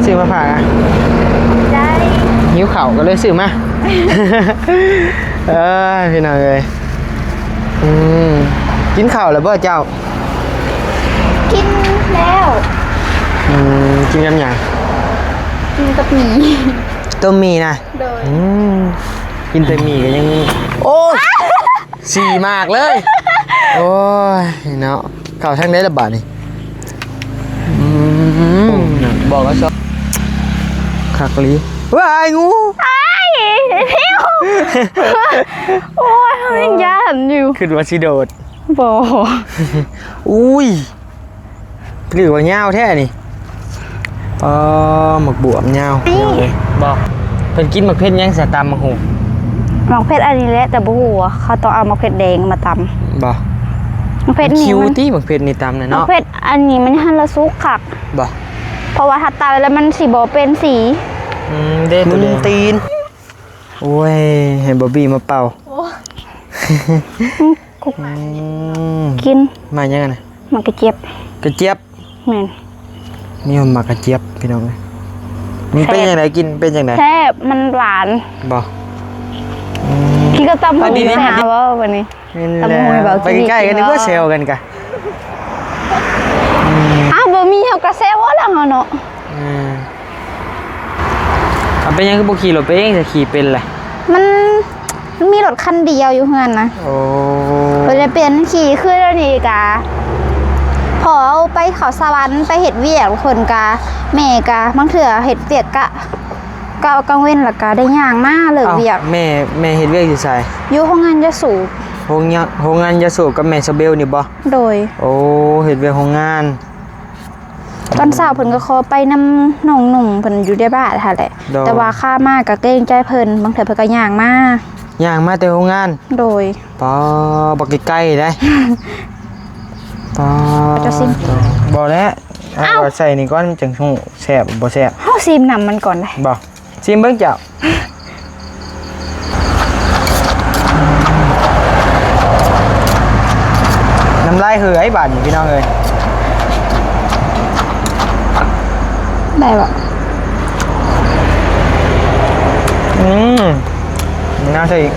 ຊື້ມາຝາກອະ. ໄດ້. ຫິວເຂົ້າກໍເລີຍຊື້ມາ. ເອີຍ ພີ່ນ້ອງເອີຍ. ອືມ ກິນເຂົ້າແລ້ວບໍ່ເຈົ້າ? ກິນແລ້ວ. ອືມ ກິນກັບຫຍັງ? ກິນກັບໝີ່. ຕົ້ມໝີ່ນະ? ໂດຍ. ອືມ ກິນແຕ່ໝີ່ກໍຍັງ ໂອ້ຍ ສີ່ໝາກເລີຍ. ໂອ້ຍເນາະ ເຂົ້າທາງໃດລະບາດນີ້? ອືມ ບອກວ່າຊອບ ຄັກອີ່ຫຼີ. ວ້າຍ ງູ. ອ້າຍ ຫິວ. ໂອ້ຍ ເຮົາຍັງຢ້ານຢູ່. ຄິດວ່າຊິໂດດ. ບໍ່. ອຸ້ຍ ຫຼືວ່າຍາວແທ້ນີ້. ອໍ ໝາກບວບຍາວ. ນີ້ ພີ່ນ້ອງເອີຍ ບໍ່ ເພິ່ນກິນໝາກເຜັດຫຍັງຊະ ຕຳໝາກຫຸ່ງ? ໝາກເຜັດອັນນີ້ແຫຼະ ແຕ່ບໍ່ຮູ້ວ່າເຂົາຕ້ອງເອົາໝາກເຜັດແດງມາຕຳ. ບໍ່ ໝາກເຜັດນີ້ມັນ ມັນຄິວຕິ ໝາກເຜັດນີ້ຕຳນະເນາະ. ໝາກເຜັດອັນນີ້ມັນຫັ້ນລະສຸກຄັກ. ບໍ່ ເພາະວ່າຖ້າຕຳແລ້ວມັນຊິບໍ່ເປັນສີ. ອືມ ເດ້ ໂຕແດງ ຕີນ. ໂອ້ຍ ໃຫ້ບອບບີ້ມາເປົ່າ. ໂອ້ ອືມ ກິນ. ໝາກຫຍັງຫັ້ນນະ? ໝາກກະຈຽບ. ກະຈຽບ. ແມ່ນ. ນີ້ມັນໝາກກະຈຽບ ພີ່ນ້ອງເອີຍ. ມັນເປັນຈັ່ງໃດ? ກິນເປັນຈັ່ງໃດ? ແຊບ ມັນຫວານ. ບໍ່? ອືມ ກິນກັບຕຳຫຸ່ງແຊບບໍ່ບັດນີ້? ແມ່ນແລ້ວ ຕຳຫຸ່ງໃຫ້ເບົາ ໄປໃກ້ໆກັນນີ້ ກິນບໍ່ ແຊວກັນກະ. ອືມ ອ້າວ ບໍ່ມີເຮົາກະແຊວແລ້ວເຮົາເນາະ. ອືມ ເອົາ ເປັນຫຍັງຄືບໍ່ຂີ່ລົດໄປເອງ ຖ້າຂີ່ເປັນລະ? ມັນ ມັນມີລົດຄັນດຽວຢູ່ເຮືອນນະ. ໂອ້ ບໍ່ໄດ້ປ່ຽນຂີ່. ຄືດຽວນີ້ກະ ພໍ່ເອົາໄປເຂົ້າສະຫວັນ ໄປເຮັດວຽກ ເພິ່ນກະ ແມ່ກະບາງເທື່ອເຮັດວຽກກະ ກະກາງເວັນ ແລ້ວກະໄດ້ຍ່າງມາເລີກວຽກ. ອ້າວ ແມ່ ແມ່ເຮັດວຽກຢູ່ໃສ? ຢູ່ໂຮງງານຢາສູບ. ໂຮງງານ ໂຮງງານຢາສູບກັບແມ່ສາວເບວນີ້ບໍ່? ໂດຍ. ໂອ້ ເຮັດວຽກໂຮງງານ. ຕອນເຊົ້າເພິ່ນກໍຂໍໄປນຳນ້ອງໜຸ່ມເພິ່ນຢູ່ໃນບ້ານຫັ້ນແຫຼະ. ໂດຍ. ແຕ່ວ່າຂາມາກໍເກງໃຈເພິ່ນ ບາງເທື່ອເພິ່ນກໍຍ່າງມາ. ຍ່າງມາແຕ່ໂຮງງານ? ໂດຍ. ປາ ບັກໄກໆເດ້. ປາ ເຈົ້າຊິມ. ບໍ່ແຫຼະ ເອົາ ເອົາໃສ່ນີ້ກ່ອນ ມັນຈັ່ງຮູ້ແຊບບໍ່ແຊບ. ເຮົາຊິມນ້ຳມັນກ່ອນເດ້. ບໍ່ ຊີມເບິ່ງເຈົ້າ. ນ້ຳລາຍເຫີຍບາດນີ້ ພີ່ນ້ອງເອີຍ. ໄດ້ບໍ່? ອືມ ມີນ້ຳໃສ່ອີກ.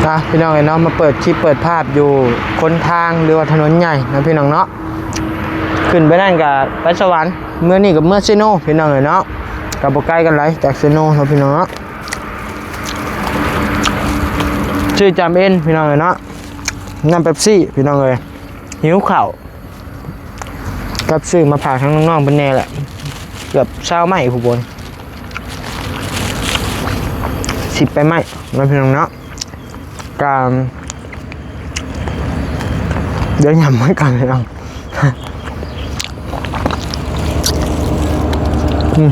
ອ່ະ ພີ່ນ້ອງເອີຍເນາະ ມາເປີດຄລິບເປີດພາບຢູ່ຄົນທາງ ຫຼືວ່າຖະໜົນໃຫຍ່ເນາະ ພີ່ນ້ອງເນາະ. ຂຶ້ນໄປນັ້ນກະໄປສະຫວັນ ເມືອນີ້ກະເມືອເຊໂນ ພີ່ນ້ອງເອີຍເນາະ. ກະບໍ່ໄກກັນຫຼາຍຈາກເຊໂນເນາະ ພີ່ນ້ອງເນາະ. ຊື້ຈຳເອັນ ພີ່ນ້ອງເອີຍເນາະ. ນ້ຳເປັບຊີ ພີ່ນ້ອງເອີຍ ຫິວເຂົ້າ ກັບຊື້ມາຝາກທາງນ້ອງໆເພິ່ນແດ່ແຫຼະ ເກືອບຊາວໄມ້ພຸ້ນ ສິບປາຍໄມ້ເນາະ ພີ່ນ້ອງເນາະ. ກະ ດຽວຫຍ້ຳມັນກ່ອນ ພີ່ນ້ອງ. ອືມ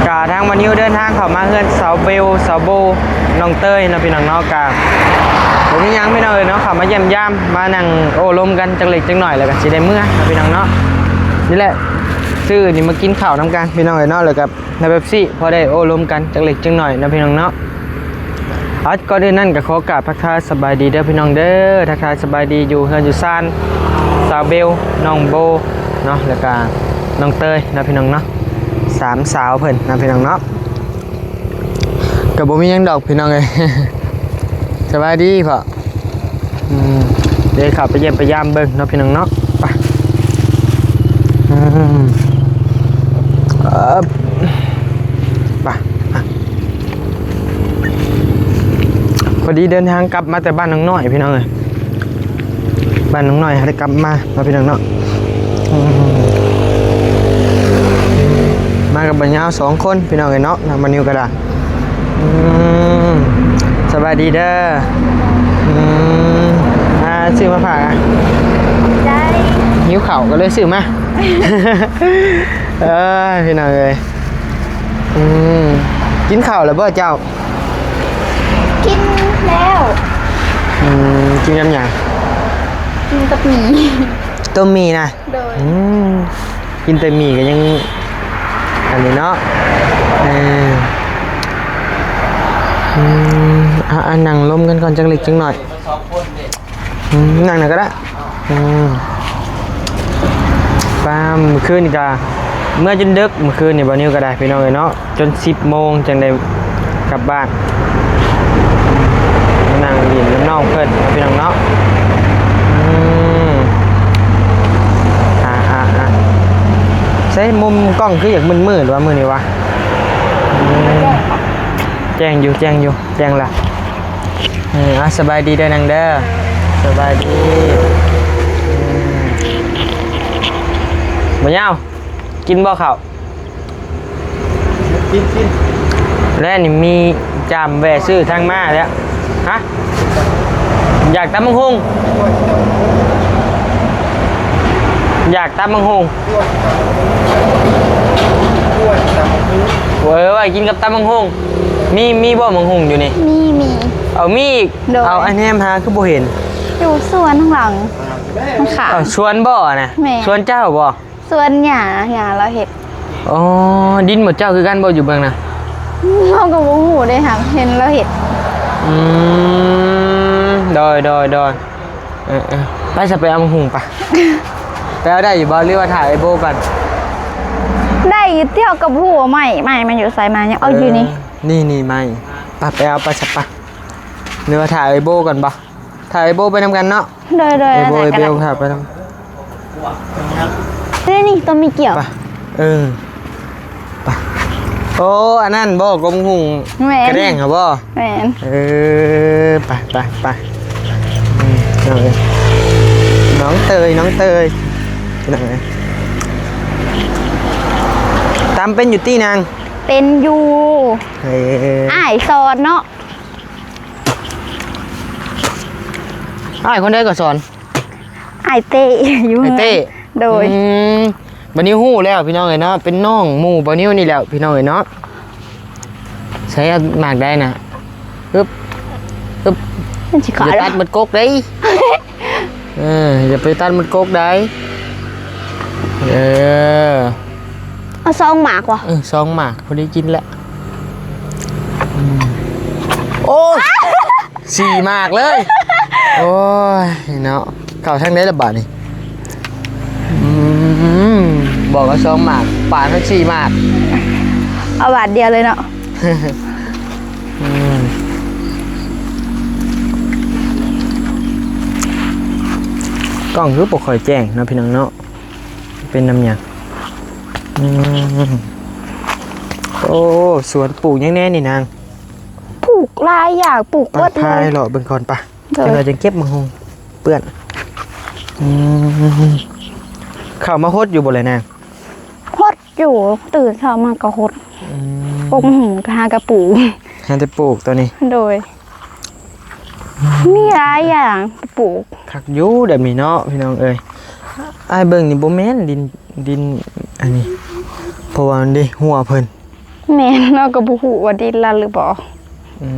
ກະທາງມານິວເດີນທາງເຂົ້າມາເຮືອນສາວເບວ ສາວໂບ ນ້ອງເຕີຍເນາະ ພີ່ນ້ອງເນາະ. ກະບໍ່ມີຫຍັງ ພີ່ນ້ອງເອີຍເນາະ ເຂົ້າມາຢ້ຽມຢາມ ມານັ່ງໂອ້ລົມກັນຈັກເລັກຈັກໜ້ອຍ ແລ້ວກະຊິໄດ້ເມືອເນາະ ພີ່ນ້ອງເນາະ. ນີ້ແຫຼະ ຊື້ນີ້ມາກິນເຂົ້ານຳກັນ ພີ່ນ້ອງເອີຍເນາະ ແລ້ວກະ ນ້ຳເປັບຊີ ພໍໄດ້ໂອ້ລົມກັນຈັກເລັກຈັກໜ້ອຍເນາະ ພີ່ນ້ອງເນາະ. ເອົາ ກ່ອນອື່ນນັ້ນກໍຂໍກາບທັກທາຍສະບາຍດີເດີພີ່ນ້ອງເດີ ທັກທາຍສະບາຍດີຢູ່ເຮືອນຢູ່ຊານ ສາວເບວ ນ້ອງໂບເນາະ ແລ້ວກະນ້ອງເຕີຍເນາະ ພີ່ນ້ອງເນາະ ສາມສາວເພິ່ນເນາະ ພີ່ນ້ອງເນາະ. ກໍບໍ່ມີຫຍັງດອກພີ່ນ້ອງເອີຍ ສະບາຍດີພໍ່. ອືມ ເດີເຂົ້າໄປຢ້ຽມໄປຢາມເບິ່ງເນາະ ພີ່ນ້ອງເນາະ ໄປ. ອືມ ເອີ ໄປ ພໍດີເດີນທາງກັບມາແຕ່ບ້ານນ້ອງນ້ອຍ ພີ່ນ້ອງເອີຍ ບ້ານນ້ອງນ້ອຍ ໄດ້ກັບມາເນາະ ພີ່ນ້ອງເນາະ. ອືມ ມາກັບບ່າວຍາວສອງຄົນ ພີ່ນ້ອງເອີຍເນາະ ນຳມານິວກໍໄດ້. ອືມ ສະບາຍດີເດີ. ອືມ ອ່າ ຊື້ມາຝາກອະ ໄດ້ ຫິວເຂົ້າກໍເລີຍຊື້ມາ. ເອີຍ ພີ່ນ້ອງເອີຍ. ອືມ ກິນເຂົ້າແລ້ວບໍ່ເຈົ້າ? ກິນແລ້ວ. ອືມ ກິນກັບຫຍັງ? ກິນກັບໝີ່. ຕົ້ມໝີ່ນະ? ໂດຍ. ອືມ ກິນແຕ່ໝີ່ກໍຍັງອັນນີ້ເນາະ. ເອີ ອືມ ເອົາ ອັນ ນັ່ງລົມກັນກ່ອນຈັກເລັກຈັກໜ້ອຍ. ອືມ ນັ່ງນັ້ນກໍໄດ້. ອືມ ປ້າ ມື້ຄືນນີ້ກະເມືອຈົນດຶກ ມື້ຄືນນີ້ ບ່າວນິວກໍໄດ້ ພີ່ນ້ອງເອີຍເນາະ ຈົນສິບໂມງຈັ່ງໄດ້ກັບບ້ານ ມານັ່ງຫຼິ້ນນຳນ້ອງເພິ່ນເນາະ ພີ່ນ້ອງເນາະ. ອືມ ອ່າໆໆ ໃສມຸມກ້ອງຄືຢາກມືດໆ ວະ ມື້ນີ້ວະ? ອືມ ແຈ້ງຢູ່ ແຈ້ງຢູ່ ແຈ້ງລະ. ເອີ ອ່ະ ສະບາຍດີເດີນາງເດີ. ສະບາຍດີ. ອືມ ບໍ່ຍາວ ກິນບໍ່ເຂົ້າ? ກິນ ກິນ. ແລະນີ້ມີຈາມແວ່ຊື້ທາງມາແລ້ວ. ຮະ? ຢາກຕຳບັກຫຸ່ງ? ຢາກຕຳບັກຫຸ່ງ. ເອີ ໄວ້ກິນກັບຕຳບັກຫຸ່ງ. ມີ ມີບໍ່ບັກຫຸ່ງຢູ່ນີ້? ມີ ມີ. ເອົາ ມີອີກ. ໂດຍ. ເອົາ ອັນແນມຫາຄືບໍ່ເຫັນ? ຢູ່ສວນທາງຫຼັງ. ມັນຂາຍ. ເອົາ ສວນບໍ່ນະ? ແມ່ນ. ສວນເຈົ້າບໍ່? ສວນຫຍ້າ ຫຍ້າລາວເຮັດ. ອໍ ດິນໝົດເຈົ້າຄືກັນບໍ່ ຢູ່ເບື້ອງນະ? ເຮົາກໍບໍ່ຮູ້ເດ້ ຫາກເຫັນລາວເຮັດ. ອືມ ໂດຍ ໂດຍ ໂດຍ. ເອີໆ ໄປຊະ ໄປເອົາໝາກຫຸ່ງປະ. ໄປເອົາໄດ້ຢູ່ບໍ່ ຫຼືວ່າຖ້າເອື້ອຍໂບກ່ອນ? ໄດ້ຢູ່ ແຕ່ເຮົາກໍບໍ່ຮູ້ວ່າໄມ້ ໄມ້ມັນຢູ່ໃສ ມາຍັງເອົາຢູ່ນີ້. ເອີ ນີ້ໆ ໄມ້. ປະ ໄປເອົາໄປຊະປະ ຫຼືວ່າຖ້າເອື້ອຍໂບກ່ອນບໍ່? ຖ້າເອື້ອຍໂບໄປນຳກັນເນາະ. ໂດຍໆ ເອື້ອຍໂບ ເອື້ອຍເບວ ຖ້າໄປນຳ. ນີ້ໆ ໂຕມີກ່ຽວ. ໄປ ເອີ ໄປ. ໂອ້ ອັນນັ້ນບໍ່ ກົມຫຸ່ງ ແມ່ນ ກະແດງຫັ້ນບໍ່? ແມ່ນ. ເອີ ໄປ ໄປ ໄປ. ອືມ ນ້ອງເອີຍ ນ້ອງເຕີຍ ນ້ອງເຕີຍ ນ້ອງເອີຍ. ຕຳເປັນຢູ່ຕິນາງ? ເປັນຢູ່. ເອີ ອ້າຍສອນເນາະ. ອ້າຍຄົນໃດກໍສອນ? ອ້າຍເຕ້ຢູ່. ອ້າຍເຕ້. ໂດຍ. ອືມ ບາດນີ້ຮູ້ແລ້ວພີ່ນ້ອງເອີຍເນາະ ເປັນນ້ອງໝູ່ບ່າວນິວນີ້ແຫຼະພີ່ນ້ອງເອີຍເນາະ. ໃສ່ໝາກໄດ້ນະ. ຮຶບ ຮຶບ. ມັນຊິຂາດ. ຢ່າຕັດໝົດກົກເດ້. ເອີ ຢ່າໄປຕັດໝົດກົກໄດ້. ເອີ ເອົາສອງໝາກວະ? ເອີ ສອງໝາກ ພໍດີກິນແຫຼະ. ອືມ ໂອ້ຍ ສີ່ໝາກເລີຍ. ໂອ້ຍເນາະ ເຂົ້າທາງໃດລະບາດນີ້? ອືມ ບອກວ່າສອງໝາກ ປານເຮົາສີ່ໝາກ ເອົາບາດດຽວເລີຍເນາະ. ອືມ ກ້ອງຄືບໍ່ຄ່ອຍແຈ້ງເນາະ ພີ່ນ້ອງເນາະ. ເປັນນຳຫຍັງ? ອືມ ໂອ້ ສວນປູກຫຍັງແດ່ນີ້ນາງ? ປູກຫຼາຍຢ່າງ ປູກໝົດເລີຍ. ໄປ ພາເລາະເບິ່ງກ່ອນປະ. ໂດຍ. ຈັກໜ່ອຍຈຶ່ງເກັບໝາກຫຸ່ງເປື້ອນ. ອືມ ເຂົ້າມາຫົດຢູ່ບໍ່ລະນາງ? ຫົດຢູ່ ຕື່ນເຊົ້າມາກໍຫົດ. ອືມ ປົກໝາກຫຸ່ງກໍຫາກະປູກ. ຫາແຕ່ປູກຕອນນີ້. ໂດຍ. ມີຫຼາຍຢ່າງປູກ. ຄັກຢູ່ແບບນີ້ເນາະ ພີ່ນ້ອງເອີຍ. ອ້າຍເບິ່ງນີ້ບໍ່ແມ່ນດິນ ດິນອັນນີ້ ເພາະວ່າມັນເດ້ຮົ້ວເພິ່ນ. ແມ່ນ ເຮົາກໍບໍ່ຮູ້ວ່າດິນລາວຫຼືບໍ່. ອື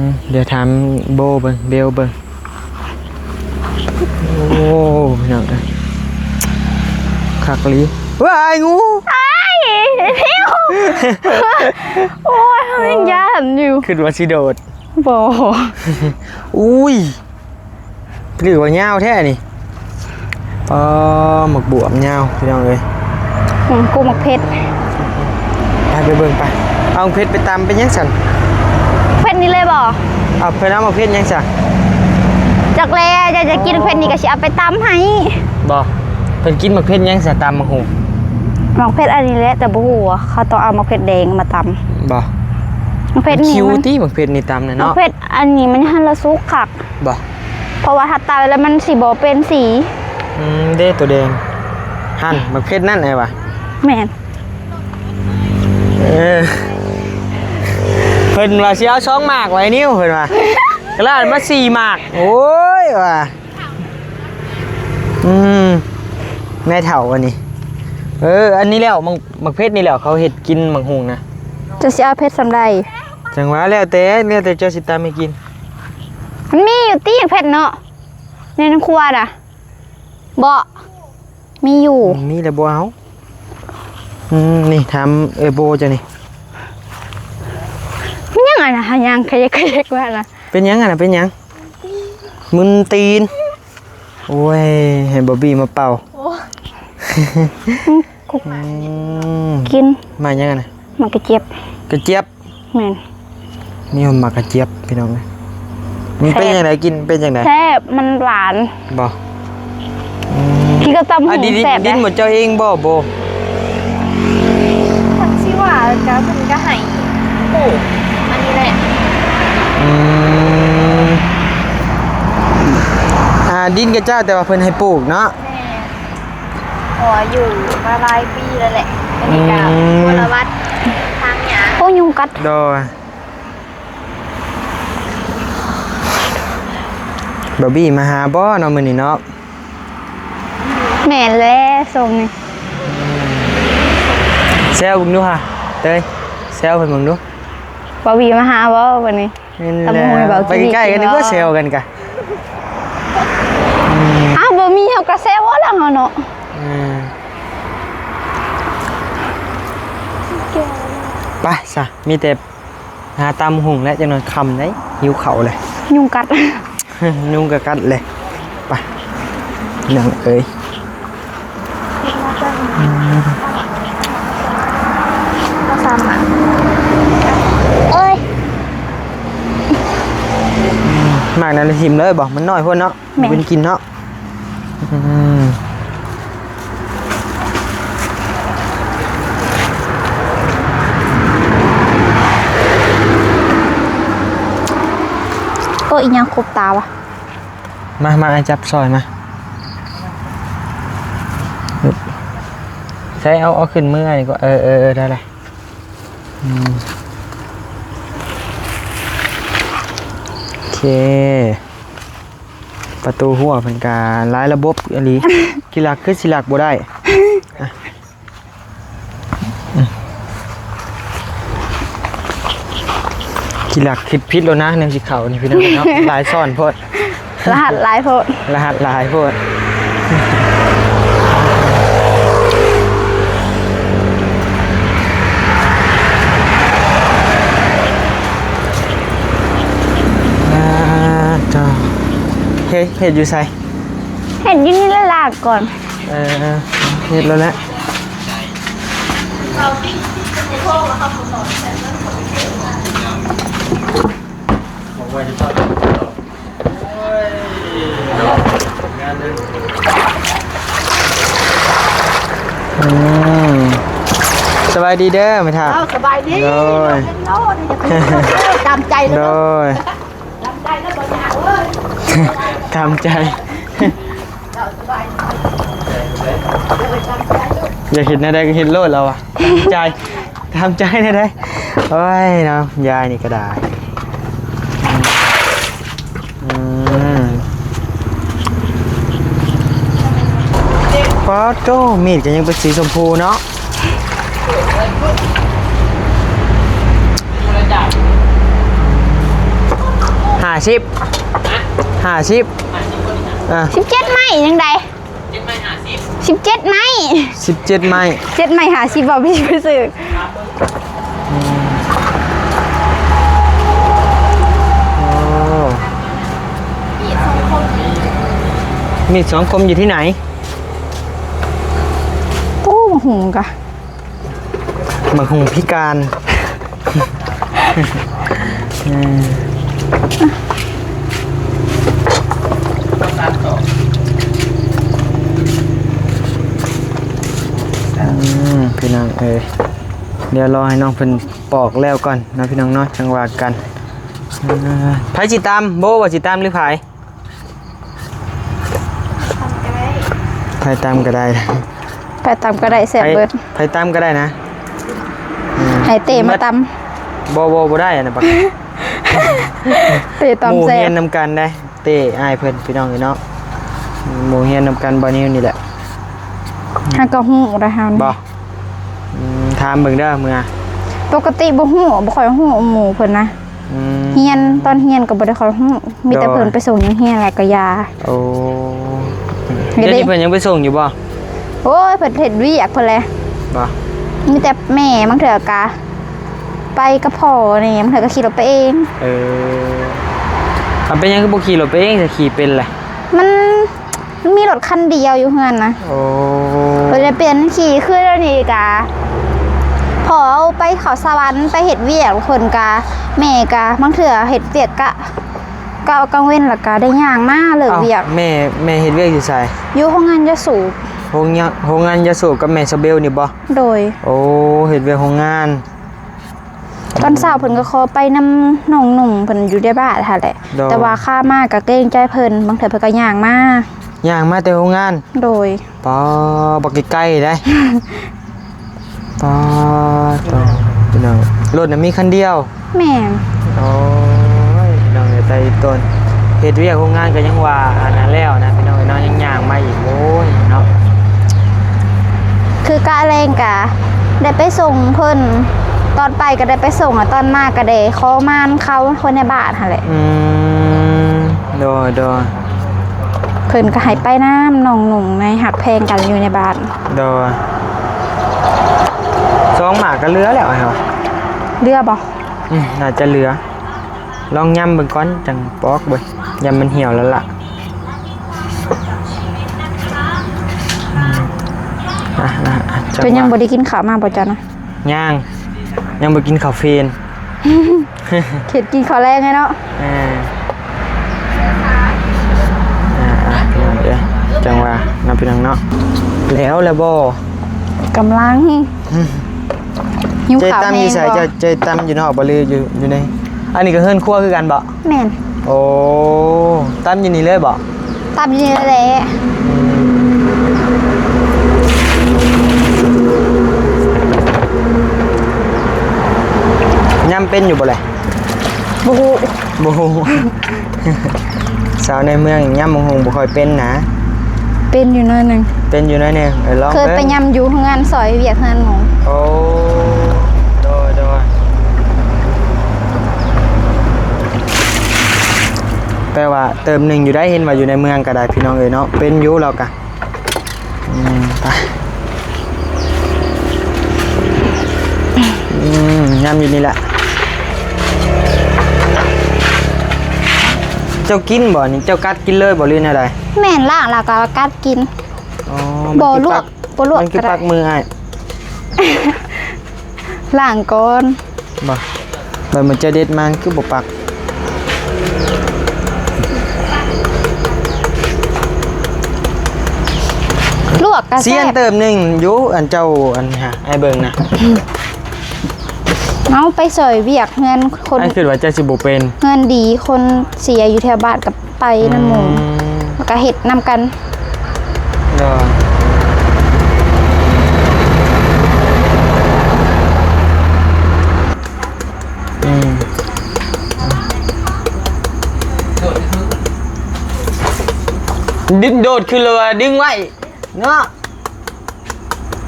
ມ ດຽວຖາມໂບເບິ່ງ ເບວເບິ່ງ. ໂອ້ ພີ່ນ້ອງເອີຍ ຄັກອີ່ຫຼີ. ວ້າຍ ງູ. ອ້າຍ ໂອ້ຍ ເຮົາຍັງຢ້ານຢູ່ ຄິດວ່າຊິໂດດ. ບໍ່. ອຸ້ຍ ຫຼືວ່າຍາວແທ້ນີ້. ອໍ ໝາກບວບຍາວ ພີ່ນ້ອງເອີຍ. ອືມ ກູໝາກເຜັດ. ໄປ ໄປເບິ່ງໄປ. ເອົາໝາກເຜັດໄປຕຳເປັນຫຍັງຊັ້ນ? ເຜັດນີ້ເລີຍບໍ່? ເອົາ ເພິ່ນເອົາໝາກເຜັດຫຍັງຊະ? ຈັກແລ ເຈົ້າຈະກິນເຜັດນີ້ກໍຊິເອົາໄປຕຳໃຫ້. ບໍ່ ເພິ່ນກິນໝາກເຜັດຫຍັງຊະ ຕຳໝາກຫຸ່ງ? ໝາກເຜັດອັນນີ້ແຫຼະ ແຕ່ບໍ່ຮູ້ວ່າເຂົາຕ້ອງເອົາໝາກເຜັດແດງມາຕຳ. ບໍ່ ໝາກເຜັດນີ້ ມັນຄິວຕິ ໝາກເຜັດນີ້ຕຳນະເນາະ. ໝາກເຜັດອັນນີ້ມັນຫັ້ນລະສຸກຄັກ. ບໍ່ ເພາະວ່າຖ້າຕຳແລ້ວມັນຊິບໍ່ເປັນສີ. ອືມ ເດ້ ໂຕແດງ ຫັ້ນ ໝາກເຜັດນັ້ນ ອ້າຍວ່າ. ແມ່ນ. ເອີ ເພິ່ນວ່າຊິເອົາສອງໝາກໄວ້ນິ້ວ ເພິ່ນວ່າ ກະລາດມາສີ່ໝາກ. ໂອ້ຍ ວ່າ ອືມ ນາຍເຖົ້າອັນນີ້. ເອີ ອັນນີ້ແລ້ວ ໝາກ ໝາກເຜັດນີ້ແຫຼະ ເຂົາເຮັດກິນໝາກຫຸ່ງນະ. ເຈົ້າຊິເອົາເຜັດສ່ຳໃດ? ຈັ່ງວ່າແລ້ວແຕ່ ແລ້ວແຕ່ເຈົ້າຊິຕຳໃຫ້ກິນ. ມັນມີຢູ່ຕິເຜັດເນາະ ໃນ ໃນຄົວນະ. ບໍ່ ມີຢູ່ ມີແລ້ວບໍ່ເອົາ. ອືມ ນີ້ຖາມເອື້ອຍໂບເຈົ້ານີ້. ມັນຫຍັງອັນນະ ຫາຫຍັງຂະແຍກຂະແຍກວ່ານະ. ເປັນຫຍັງອັນນະ ເປັນຫຍັງ? ມຶນຕີນ. ໂອ້ຍ ໃຫ້ບອບບີ້ມາເປົ່າ. ໂອ້ ອືມ ກິນ ໝາກຫຍັງອັນນະ? ໝາກກະຈຽບ. ກະຈຽບ. ແມ່ນ ມີຫອມໝາກກະຈຽບພີ່ນ້ອງເອີຍ. ມັນເປັນ ແຊບ ຈັ່ງໃດ? ກິນເປັນຈັ່ງໃດ? ແຊບ ມັນຫວານ. ບໍ່? ອືມ ກິນກັບຕຳຫຸ່ງ ອັນນີ້ ແຊບ ດິນ ເດ້ ດິນບໍ່ເຈົ້າເອງບໍ່? ບໍ່ ເພິ່ນຊິວ່າກະ ເພິ່ນກະໃຫ້ປູກອັນນີ້ແຫຼະ. ອືມ ອ່າ ດິນຂະເຈົ້າ ແຕ່ວ່າເພິ່ນໃຫ້ປູກເນາະ. ແມ່ນ ເພາະວ່າຢູ່ມາຫຼາຍປີແລ້ວແຫຼະ. ອັນນີ້ກະ ອືມ ມົນລະວັດ ທາງຫຍ້າ. ໂອ້ ຍຸງກັດ. ໂດຍ ບອບບີ້ມາຫາບໍ່ເນາະມື້ນີ້ເນາະ? ແມ່ນແຫຼະ ຊົງນີ້. ແຊວເບິ່ງດູຫາເຕີຍ ແຊວເພິ່ນເບິ່ງດູ. ບອບບີ້ມາຫາບໍ່ມື້ນີ້? ແມ່ນແຫຼະ ຕຳບັກຫຸ່ງໃຫ້ເບົາ ໄປໃກ້ໆກັນດີກວ່າ ແຊວກັນກະ. ອືມ ອ້າວ ບໍ່ມີເຮົາກະແຊວເອົາແລ້ວເຮົາເນາະ. ອືມ ໄປຊະ ມີແຕ່ ຫາຕຳຫຸ່ງແລ້ວ ຈັກໜ່ອຍຄ່ຳເດ້ ຫິວເຂົ້າເລີຍ. ຍຸງກັດ ຍຸງກະກັດເລີຍ. ໄປ ນ້ອງເອີຍ. ເອີຍ ໝາກນັ້ນຖິ້ມເລີຍບໍ່? ມັນນ້ອຍໂພດເນາະ. ແມ່ນ ເປັນກິນເນາະ. ອືມ ໂອ້ຍ ອີຫຍັງຄົບຕາວະ? ມາ ມາ ອ້າຍຈັບຊ່ອຍມາ. ໃສ່ ເອົາ ເອົາຂຶ້ນມືອ້າຍນີ້ກວ່າ. ເອີ ເອີ ເອີ ໄດ້ລະ. ອືມ ໂອເຄ. ປະຕູຮົ້ວເພິ່ນກະຫຼາຍລະບົບອີ່ຫຼີ. ຂີ້ລັກຄືຊິລັກບໍ່ໄດ້. ອ່ະ ຂີ້ລັກຄິດຜິດແລ້ວນະ ແນວຊິເຂົ້ານີ້ພີ່ນ້ອງເນາະ. ຫຼາຍຊ້ອນໂພດ ລະຫັດຫຼາຍໂພດ ລະຫັດຫຼາຍໂພດ. ອ່າ ເຈົ້າ ເຮັດ ເຮັດຢູ່ໃສ? ເຮັດຢູ່ນີ້ລະລາກ່ອນ. ເອີ ເຮັດແລ້ວແຫຼະ. ອືມ ສະບາຍດີເດີແມ່ເຖົ້າ. ເອີ ສະບາຍດີ. ໂດຍ ຕາມໃຈເດີ. ໂດຍ ຕາມໃຈ ຕາມໃຈ. ຢາກເຮັດແນວໃດກະເຮັດໂລດລາວວ່າ. ຕາມໃຈ ຕາມໃຈແນວໃດ. ໂອ້ຍເນາະ ຍາຍນີ້ກະດາຍ. ອືມ ປາດໂທ້ ມີດກະຍັງເປັນສີຊົມພູເນາະ. ຫ້າສິບ ຫ້າສິບ ອ່າ ສິບເຈັດໄມ້ຈັ່ງໃດ? ສິບເຈັດໄມ້ ສິບເຈັດໄມ້ ເຈັດໄມ້ຫ້າສິບ ເວົ້າຜິດຊື່. ອືມ ໂອ້ ມີດສັງຄົມຢູ່ທີ່ໃນ? ໂອ້ ຫຸງກະ ບັກຫຸ່ງພິການ. ອືມ ອືມ ພີ່ນ້ອງເອີຍ ດຽວລໍໃຫ້ນ້ອງເພິ່ນປອກແລ້ວກ່ອນເນາະ ພີ່ນ້ອງເນາະ ຈັ່ງວ່າກັນ. ເອີ ໃຜຊິຕຳ? ໂບວ່າຊິຕຳຫຼືໃຜ? ໃຜຕຳກະໄດ້ ໃຜຕຳກະໄດ້ ແຊບເບິດ. ໃຜຕຳກະໄດ້ນະ. ອືມ ໃຫ້ເຕ້ມາຕຳ. ບໍ່ ບໍ່ ບໍ່ໄດ້ອັນນັ້ນ ເຕ້ຕຳແຊບ. ໝູ່ຮຽນນຳກັນເດ້ ເຕ້ອ້າຍເພິ່ນ ພີ່ນ້ອງເອີຍເນາະ. ໝູ່ຮຽນນຳກັນ ບ່າວນິວນີ້ແຫຼະ. ຫາກະຮູ້ໄດ້ເຮົານີ້ ບໍ່? ອືມ ຖາມເບິ່ງເດີ ເມື່ອ ໂຕ ປົກກະຕິບໍ່ຮູ້ ບໍ່ຄ່ອຍຮູ້ໝູ່ເພິ່ນນະ. ອືມ ຮຽນ ຕອນຮຽນກໍບໍ່ໄດ້ຄ່ອຍຮູ້ ມີແຕ່ ໂດຍ ເພິ່ນໄປສົ່ງຢູ່ໂຮງຮຽນແລ້ວກໍຢ່າ. ໂອ້ ເຮັດ ດຽວນີ້ເພິ່ນຍັງໄປສົ່ງຢູ່ບໍ່? ໂອ້ຍ ເພິ່ນເຮັດວຽກເພິ່ນແຫຼະ. ບໍ່ ມີແຕ່ແມ່ ບາງເທື່ອກະໄປກັບພໍ່ນີ້ ບາງເທື່ອກໍຂີ່ລົດໄປເອງ. ເອີ ມັນເປັນຫຍັງຄືບໍ່ຂີ່ລົດໄປເອງ ຖ້າຂີ່ເປັນແຫຼະ? ມັນ ມັນມີລົດຄັນດຽວຢູ່ເຮືອນນະ. ໂອ້ ເພິ່ນຈະປ່ຽນຂີ່ ຄືດຽວນີ້ກະ ພໍ່ເອົາໄປເຂົ້າສະຫວັນ ໄປເຮັດວຽກ ເພິ່ນກະ ແມ່ກະ ບາງເທື່ອເຮັດວຽກກະ ກະກາງເວັນ ແລ້ວກະໄດ້ຍ່າງມາເລີກວຽກ. ເອົ້າ ແມ່ ແມ່ເຮັດວຽກຢູ່ໃສ? ຢູ່ໂຮງງານຢາສູບ. ໂຮງງານ ໂຮງງານຢາສູບກັບແມ່ສະເບວນີ້ບໍ່? ໂດຍ. ໂອ້ ເຮັດວຽກໂຮງງານ. ຕອນເຊົ້າເພິ່ນກໍຂໍໄປນຳນ້ອງໜຸ່ມເພິ່ນຢູ່ໃນບ້ານຫັ້ນແຫຼະ. ໂດຍ. ແຕ່ວ່າຂາມາກໍເກງໃຈເພິ່ນ ບາງເທື່ອເພິ່ນກໍຍ່າງມາ. ຍ່າງມາແຕ່ໂຮງງານ? ໂດຍ. ປາ ບັກໄກໆເດ້. ປາ ໂຕ ພີ່ນ້ອງ ລົດນະມີຄັນດຽວ. ແມ່ນ. ໂອ້ຍ ພີ່ນ້ອງເອີຍ ຕາຍອີ່ຕົນ ເຮັດວຽກໂຮງງານກໍຍັງວ່າອັນນັ້ນແລ້ວນະ ພີ່ນ້ອງເອີຍເນາະ ຍັງຍ່າງມາອີກ ໂອ້ຍເນາະ. ຄືກະແລງກະໄດ້ໄປສົ່ງເພິ່ນ ຕອນໄປກໍໄດ້ໄປສົ່ງ ຕອນມາກໍໄດ້ຂໍມານເຂົາ ຄົນໃນບ້ານຫັ້ນແຫຼະ. ອືມ ໂດຍ ໂດຍ. ເພິ່ນກໍໃຫ້ໄປນຳນ້ອງໜຸ່ມ ໃນຮັກແພງກັນຢູ່ໃນບ້ານ. ໂດຍ. ສອງໝາກກໍເຫຼືອແລ້ວ ອ້າຍວ່າ. ເຫຼືອບໍ່? ອືມ ໜ້າຈະເຫຼືອ. ລອງຍຳເບິ່ງກ່ອນ ຈັ່ງປອກເບິ່ງ ຢ້ານມັນຫ່ຽວແລ້ວລະ. ອືມ ອ່ະ ອ່ະ ອ່ະ ເພິ່ນຍັງບໍ່ໄດ້ກິນເຂົ້າມາບໍ່ເຈົ້ານະ? ຍັງ ຍັງບໍ່ກິນເຂົ້າເຟນ. ເຂດກິນເຂົ້າແລງແລ້ວເນາະ. ເອີ ອ່າ ອ່າ ພີ່ນ້ອງເອີຍ ຈັ່ງວ່າເນາະ ພີ່ນ້ອງເນາະ. ແລ້ວ ແລ້ວບໍ່? ກຳລັງ ຫິວເຂົ້າແຮງບໍ່? ເຈ້ຕຳຢູ່ໃສ? ເຈົ້າ ເຈົ້າ ເຈົ້າຕຳຢູ່ນອກບໍ່ ຫຼືຢູ່ ຢູ່ໃນ? ອັນນີ້ກໍເຮືອນຄົວຄືກັນບໍ່? ແມ່ນ. ໂອ້ ຕຳຢູ່ນີ້ເລີຍບໍ່? ຕຳຢູ່ນີ້ແຫຼະ. ອືມ ຍຳເປັນຢູ່ບໍ່ແລະ? ບໍ່ຮູ້ ບໍ່ຮູ້. ສາວໃນເມືອງຍຳບັກຫຸ່ງບໍ່ຄ່ອຍເປັນນະ. ເປັນຢູ່ໜ້ອຍໜຶ່ງ. ເປັນຢູ່ໜ້ອຍໜຶ່ງ. ເອີ ລອງເບິ່ງ. ເຄີຍໄປຍຳຢູ່ເຮືອນ ຊ່ອຍວຽກເຮືອນໝູ່. ໂອ້ ໂດຍ ໂດຍ. ແປວ່າເຕີບໜຶ່ງຢູ່ໄດ໋ ເຫັນວ່າຢູ່ໃນເມືອງກໍໄດ້ ພີ່ນ້ອງເອີຍເນາະ ເປັນຢູ່ລາວກະ. ອືມ ໄປ ອືມ ຍຳຢູ່ນີ້ແຫຼະ. ເຈົ້າກິນບໍ່ນີ້? ເຈົ້າກັດກິນເລີຍບໍ່ ຫຼືແນວໃດ? ແມ່ນ ລ້າງແລ້ວກໍກັດກິນ. ອໍ ບໍ່ລວກ ບໍ່ລວກ ມັນຄືປັກ ມັນຄືປັກມືອ້າຍ. ລ້າງກ່ອນ. ບໍ່ ບັດມື້ເຈົ້າເດັດມາຄືບໍ່ປັກ? ລວກກໍແຊບ. ຊຽນເຕີບໜຶ່ງຢູ່ ອັນເຈົ້າ ອັນນີ້ຫາ ອ້າຍເບິ່ງນະ. ເອົາໄປຊ່ອຍວຽກເຮືອນຄົນ ອ້າຍຄິດວ່າເຈົ້າຊິບໍ່ເປັນ. ເຮືອນດີຄົນເສຍຢູ່ແຖວບ້ານກັບ ໄປນຳໝູ່ ອືມ ແລ້ວກໍເຮັດນຳກັນ. ໂດຍ. ອືມ ດຶງໂດດຂຶ້ນແລ້ວວ່າດຶງໄວ້ເນາະ.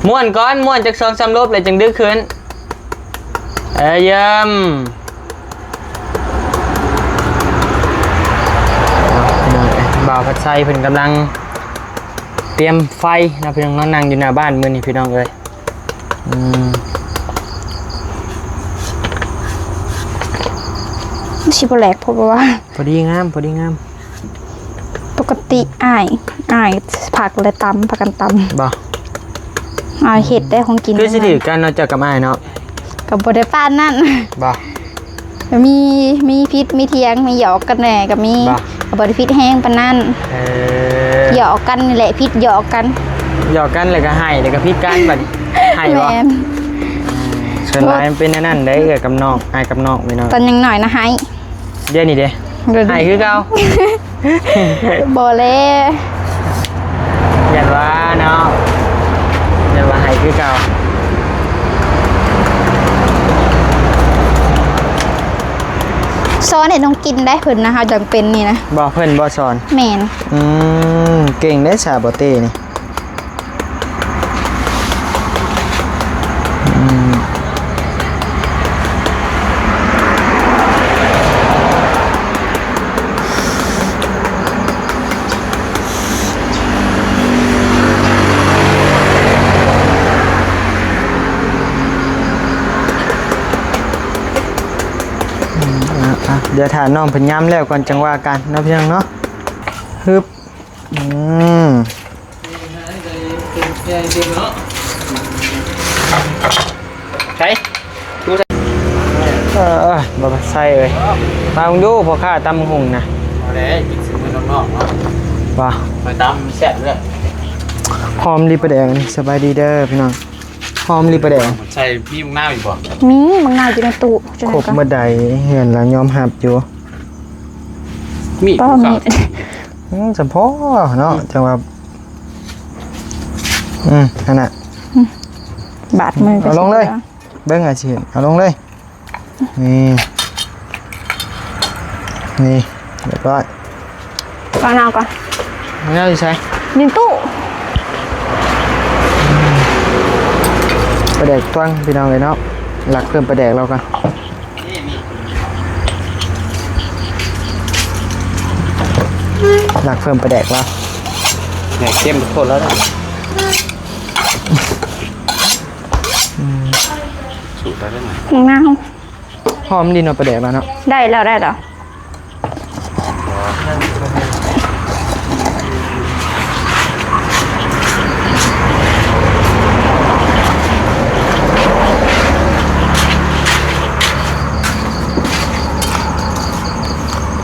ມ້ວນກ່ອນ ມ້ວນຈັກສອງສາມລົບ ແລ້ວຈຶ່ງດຶງຂຶ້ນ. ເອີ ຢ້ຽມ. ພີ່ນ້ອງເອີຍ ບ່າວພັດໄຊເພິ່ນກຳລັງຕຽມໄຟເນາະ ພີ່ນ້ອງເນາະ. ນັ່ງຢູ່ໜ້າບ້ານມື້ນີ້ ພີ່ນ້ອງເອີຍ. ອືມ ຊິບໍ່ແຫຼກໂພດບໍ່ວະ? ພໍດີງາມ ພໍດີງາມ. ປົກກະຕິອ້າຍ ອ້າຍຜັກແລະຕຳ ພາກັນຕຳ. ບໍ່ ອ້າຍເຮັດໄດ້ຂອງກິນ ຄືຊິຖືກກັນເນາະ ເຈົ້າກັບອ້າຍເນາະ. ກໍບໍ່ໄດ້ປານນັ້ນ. ບໍ່ ມີ ມີຜິດມີຖຽງ ມີຫຍອກກັນແດ່ກໍມີ. ບໍ່ ກໍບໍ່ໄດ້ຜິດແຮງປານນັ້ນ. ເອີ ຫຍອກກັນນີ້ແຫຼະ ຜິດຫຍອກກັນ. ຫຍອກກັນແລ້ວກໍໄຫ້ ແລ້ວກໍຜິດກັນບັດນີ້. ໄຫ້ບໍ່? ແມ່ນ. ອືມ ສ່ວນຫຼາຍມັນເປັນແນວນັ້ນເດ້ ເອື້ອຍກັບນ້ອງ ອ້າຍກັບນ້ອງ ພີ່ນ້ອງ. ຕອນຍັງນ້ອຍນະໄຫ້ ດຽວນີ້ເດ້ ດຽວນີ້ ໃຫ້ຄືເກົ່າ. ບໍ່ແລະ ຢ້ານວ່າເນາະ ຢ້ານວ່າໃຫ້ຄືເກົ່າ. ສອນໃຫ້ນ້ອງກິນໄດ້ເພິ່ນນະ ເຮົາຈັ່ງເປັນນີ້ນະ. ບໍ່ ເພິ່ນບໍ່ສອນ? ແມ່ນ. ອືມ ເກັ່ງເດ້ສາວບໍ່ເຕ້ນີ້. ອືມ ດຽວຖ້ານ້ອງເພິ່ນຍຳແລ້ວກ່ອນ ຈັ່ງວ່າກັນເນາະພີ່ນ້ອງເນາະ. ຮຶບ ອືມ ໃສ່ ເອີ ບໍ່ໃສ່ເອີຍ. ມາເບິ່ງດູ ພໍ່ຄ້າຕຳບັກຫຸ່ງນະ. ເອົາເດ້ ກິນຊິມື້ນອກໆເນາະ. ວ່າ ຂ້ອຍຕຳແຊບເລີຍ. ຫອມລີປາແດກນີ້. ສະບາຍດີເດີພີ່ນ້ອງ. ຫອມລີປາແດກ. ໃສ່ ມີບັກນາວຢູ່ບໍ່? ມີບັກນາວຢູ່ໃນຕູ້. ຄົບໝົດໃດ ເຮືອນລາວຍອມຮັບຢູ່. ມີດ ບໍ່ມີດ. ອືມ ສຳພໍເນາະ ອືມ ຈັ່ງວ່າ ອືມ ຫັ້ນນະ ອືມ ບາດມື. ເອົາລົງເລີຍ ເບິ່ງອາຊິເຮັດ. ເອົາລົງເລີຍ. ນີ້ ນີ້ ຮຽບຮ້ອຍ. ເອົາມະນາວກ່ອນ. ມະນາວຢູ່ໃສ? ຢູ່ຕູ້. ປາແດກຕວງພີ່ນ້ອງເອີຍເນາະ. ລັກເພີ່ມປາແດກລາວກ່ອນ. ລັກເພີ່ມປາແດກລາວ. ແໝ່ ເຄັມໂພດແລ້ວນະ. ອືມ ສູດໄດ້ແລ້ວນະ. ນາວ ຫອມດີເນາະ ປາແດກລາວເນາະ. ໄດ້ແລ້ວ ໄດ້ແລ້ວ.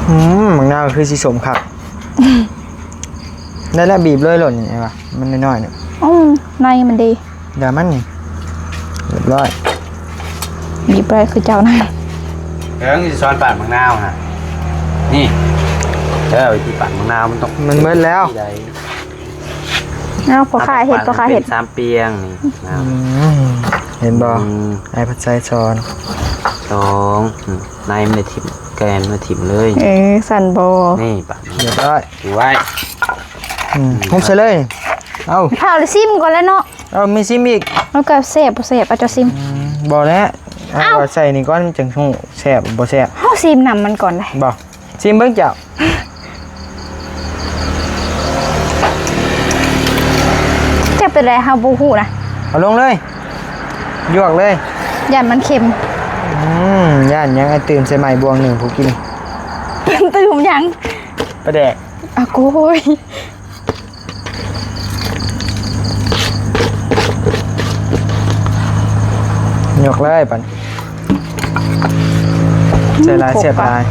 ອືມ ບັກນາວຄືຊິສົ້ມຄັກ. ໄດ້ແລ້ວ ບີບເລີຍໂລດນີ້ ວ່າມັນນ້ອຍໆນີ້. ອືມ ໃນມັນດີ. ດາມັນນີ້ ຮຽບຮ້ອຍ. ບີບໄດ້ຄືເຈົ້ານະ. ເອີ ຊິສອນປາດບັກນາວຫັ້ນ. ນີ້ ເອີ ວິທີປາດບັກນາວມັນຕ້ອງ ມັນໝົດແລ້ວ. ເອົາ ພໍ່ຄ້າເຮັດ ພໍ່ຄ້າເຮັດ. ສາມປຽງນີ້. ອືມ ເຫັນບໍ່? ອືມ ອ້າຍພັດໄຊສອນ. ສອງ ອືມ ໃນມັນໄດ້ຖິ້ມ ແກ່ນມັນໄດ້ຖິ້ມເລີຍ. ເອີ ສັ່ນບໍ່? ນີ້ປາດ ຮຽບຮ້ອຍ. ໄວ້ ອືມ ຫຸບໃສ່ເລີຍ. ເອົາ ພາລະຊິມກ່ອນແລ້ວເນາະ. ເອົາ ມີຊິມອີກ. ເອົາ ກໍແຊບບໍ່ແຊບ ເອົາເຈົ້າຊິມ. ອືມ ບໍ່ແຫຼະ ເອົາ ເອົາ ໃສ່ນີ້ກ່ອນ ມັນຈັ່ງຮູ້ແຊບບໍ່ແຊບ. ເຮົາຊິມນ້ຳມັນກ່ອນເດ້. ບໍ່ ຊິມເບິ່ງເຈົ້າ. ຈັກເປັນໃດ ເຮົາບໍ່ຮູ້ນະ. ເອົາລົງເລີຍ ຢວກເລີຍ. ຢ້ານມັນເຄັມ. ອືມ ຢ້ານຫຍັງ ອ້າຍຕື່ມໃສ່ໃໝ່ບ່ວງໜຶ່ງ ຜູ້ກິນ. ຕື່ມຫຍັງ? ປາແດກ. ອາ ໂກຍ ຍົກເລີຍບັດ ໃສ່ຫຼາຍແຊບຫຼາຍ.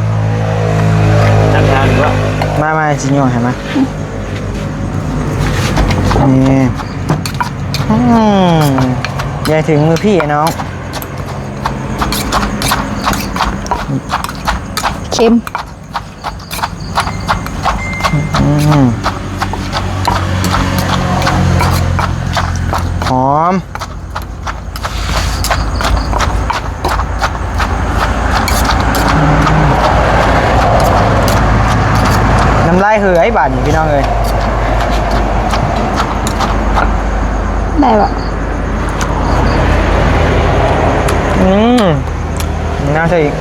ມາ ມາ ຊິຍົກໃຫ້ມາ. ນີ້ ອືມ ຢ່າເຖິງມືພີ່ນ້ອງ. ເຄັມ. ອືມ ຫອມ ນ້ຳລາຍເຫີຍບາດນີ້ພີ່ນ້ອງເອີຍ. ໄດ້ບໍ່? ອືມ ໜ້າໃສ່ອີກ.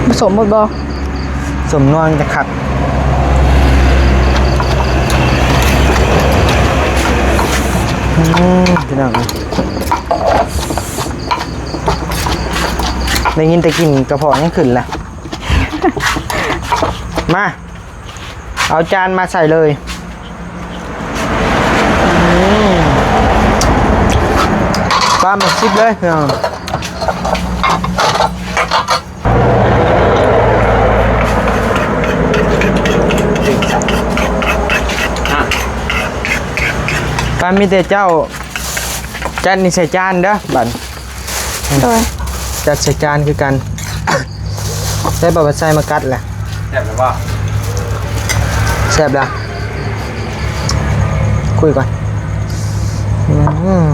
ບໍ່ສົມໝົດບໍ່? ສົມນວນຈະຄັກ. ອືມ ພີ່ນ້ອງ ໄດ້ຍິນແຕ່ກິ່ນກະເພາະຍັງຂຶ້ນລະ. ມາ ເອົາຈານມາໃສ່ເລີຍ. ອືມ ປາໝາກຊິບເລີຍພີ່ນ້ອງ. ປາມີແຕ່ເຈົ້າ ຈັດນີ້ໃສ່ຈານເດີບັດ. ໂດຍ ຈັດໃສ່ຈານຄືກັນ. ໃສ່ປາບັດໄຊມາກັດແຫຼະ. ແຊບແລ້ວບໍ່? ແຊບແລ້ວ. ຄຸຍກ່ອນ. ອືມ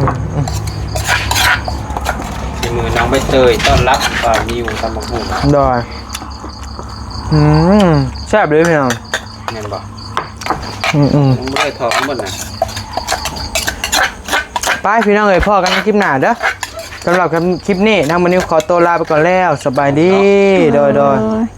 ຝີມືນ້ອງໃບເຕີຍຕ້ອນຮັບບ່າວນິວຕຳບັກຫຸ່ງ. ໂດຍ. ອືມ ແຊບເລີຍພີ່ນ້ອງ. ແມ່ນບໍ່? ອືມໆ ຍັງບໍ່ໄດ້ຖອກມັນເບິດນະ. ໄປພີ່ນ້ອງເອີຍ ພໍ້ກັນໃນຄລິບໜ້າເດີ. ສຳລັບຄລິບນີ້ ທາງບ່າວນິວຂໍໂຕລາໄປກ່ອນແລ້ວ. ສະບາຍດີ. ໂດຍໆ.